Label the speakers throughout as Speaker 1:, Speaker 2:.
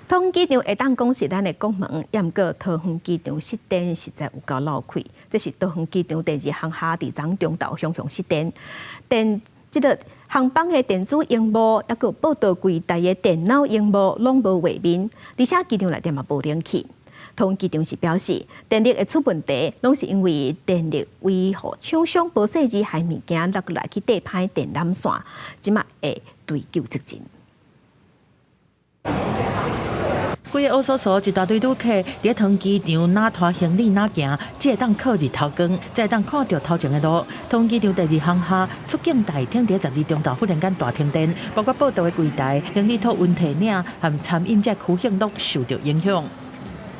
Speaker 1: 桃園機場會當講是咱的國門，毋過桃園機場失電實在有夠鬧氣。這是桃園機場第二航廈佇昨中晝雄雄失電，電這个航班的電子螢幕，抑閣報到櫃台的電腦螢幕攏無畫面，而且機場內底嘛無冷氣。桃園機場是表示，電力會出問題，攏是因為電力維護廠商無細膩害物件落來去硩歹電纜線，這馬會追究責任。
Speaker 2: 規个烏索索一大堆旅客佇桃園機場哪拖行李哪行，只會當靠日頭光，才會當看著頭前的路。桃園機場第二航廈出境大廳佇12中晝忽然間大停電，包括報到的櫃台、行李托運提領和餐飲這區域攏受著影響。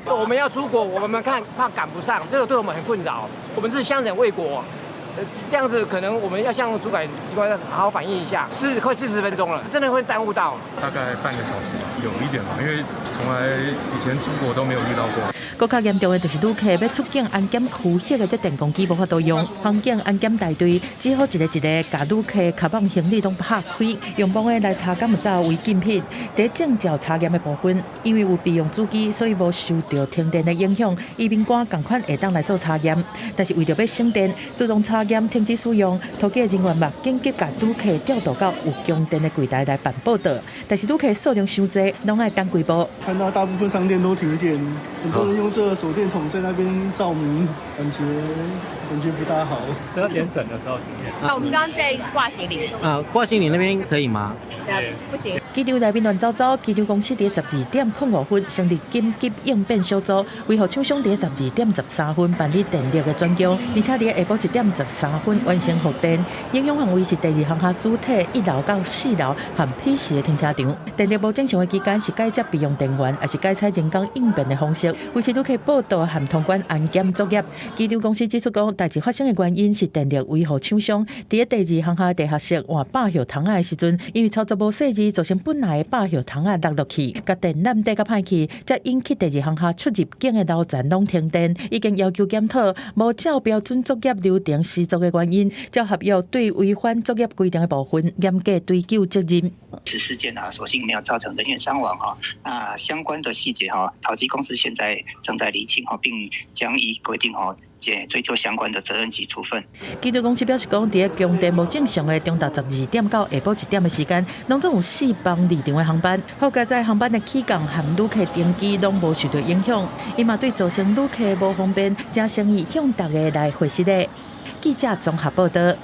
Speaker 3: 我們要出國，我們看怕趕不上，這個對我們很困擾。我們是相忍為國，這樣子可能我們要向主管機關好好反映一下。快40分鐘了，真的會耽誤到。
Speaker 4: 大概半個小時，有一點吧，因為從來以前出國都沒有遇到過。
Speaker 2: 閣較嚴重的就是旅客欲出境安檢區域的這電公機無法度用，航警安檢大隊只好一个一个共旅客鞲放行李攏拍開，用摸的來查敢有走違禁品。佇證照查驗的部分，因為有備用主機，所以無受著停電的影響。移民官仝款會當來做查驗，但是為著欲省電，自動查驗停止使用，桃機的人員嘛緊急共旅客調度到有供電的櫃台來辦報到。但是旅客數量傷濟，攏愛等幾步。
Speaker 5: 看到大部分商店都停電，很多人用這個手電筒在那邊照明，感覺不大好。
Speaker 6: 12點整的時候停電。
Speaker 7: 那我們剛剛在掛行李。
Speaker 8: 啊，掛行李那邊可以嗎？
Speaker 7: 不行。
Speaker 2: 機場內面亂糟糟，機場公司佇12點05分成立緊急應變小組，維護廠商佇12點13分辦理電力的轉供，而且佇下晡1點13分完成復電。影響範圍是第二航廈主體1樓到4樓和 P 四的停車場。電力無正常的期間是改接備用電源，抑是改採人工應變的方式，維持旅客報到和通關安檢作業。機場公司指出講，代誌發生的原因是電力維護廠商佇第二航廈地下室換百葉窗仔的時陣，因為操作無細膩，造成本來的百葉窗仔落落去，共電纜硩甲歹去，才引起第二航廈出入境的樓層攏停電。已經要求檢討無照標準作業流程施作的原因，照合約對違反作業規定的部分嚴格追究責任。
Speaker 9: 此事件啊，所幸沒有造成人員傷亡哈。那相關的細節哈，桃機公司現在正在釐清哈，並將依規定哈，追究相關的責任及處分。
Speaker 2: 機場公司表示講，佇供電無正常的中晝12點到下晡1點的時間，攏總有四班離場的航班，好佳哉航班的起降和旅客登機攏無受著影響。伊嘛對造成旅客無方便，誠誠意向大家來回釋的。記者綜合報導。